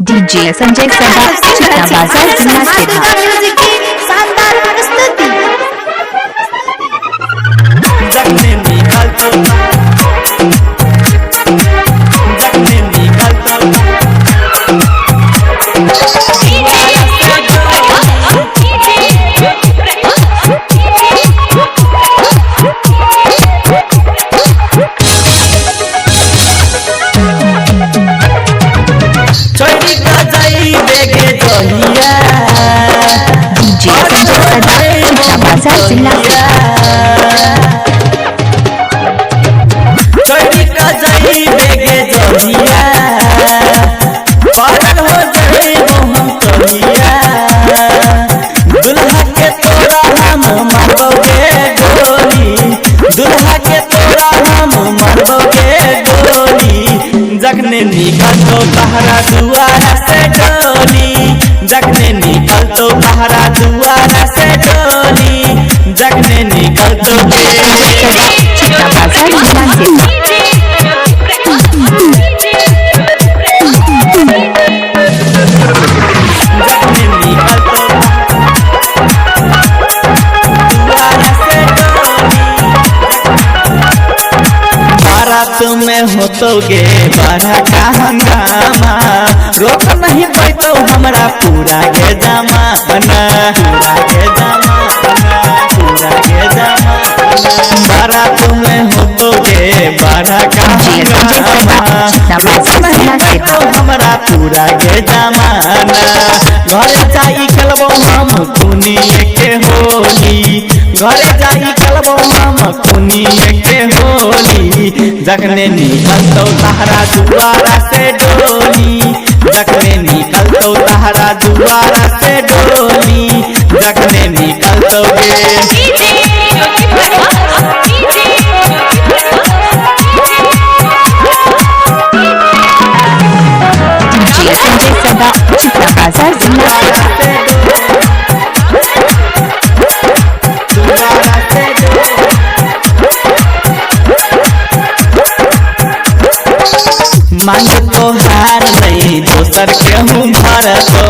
DJ Sanjay सदा चित्रा बाजार जिला सेवा। म्यूजिक की शानदार प्रस्तुति। डीजे संजय सदा चित्रा बाजार जिला सेवा। दुल्हा के तोरा हम मारबोगे गोली, दुल्हा के तोरा हम मारबोगे गोली। जखने निकलतो तहरा दुआरा से डोली, जखने निकलतो तहरा दुआरा से डोली, जखने निकलतो। संजय सदा चित्रा बाजार जिला सेवा। बारात में होतोगे बड़ा का हंगामा, रोक नहीं पैतो हमरा पूरा के जमाना, पूरा के जमाना, पूरा के जमाना। बारात में होतोगे बड़ा का हंगामा, रोक नहीं पैतो हमरा पूरा के जमाना। घर जाई खेलबो हम खुनी के होली, घर जाई खेलबो हम खुनी के होली। जखने निकलतो तहरा दुआरा से डोली, जखने निकलतो तहरा दुआरा से डोली, जखने निकलतो गे। डीजे संजय सदा चित्रा बाजार जिला सेवा। मांग तो हार नहीं दोसर केहू भरतो,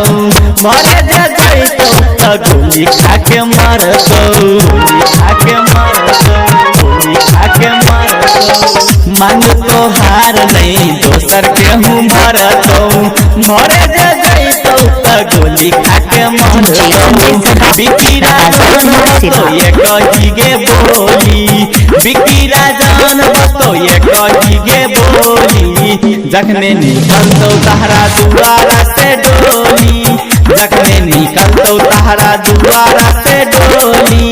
मरे जे जइतो त गोली खा के मरतो, गोली खा के मरतो, गोली खा के मरतो। मांग तो हार नहीं दोसर केहू भरतो, मरे जे जइतो त गोली खा के मरतो। बिकी राजन बतो ये कही गे बोली, बिकी राजन बतो ये कही गे बोली। जखने निकलतो तहरा दुआरा से डोली, जखने निकलतो तहरा दुआरा से डोली,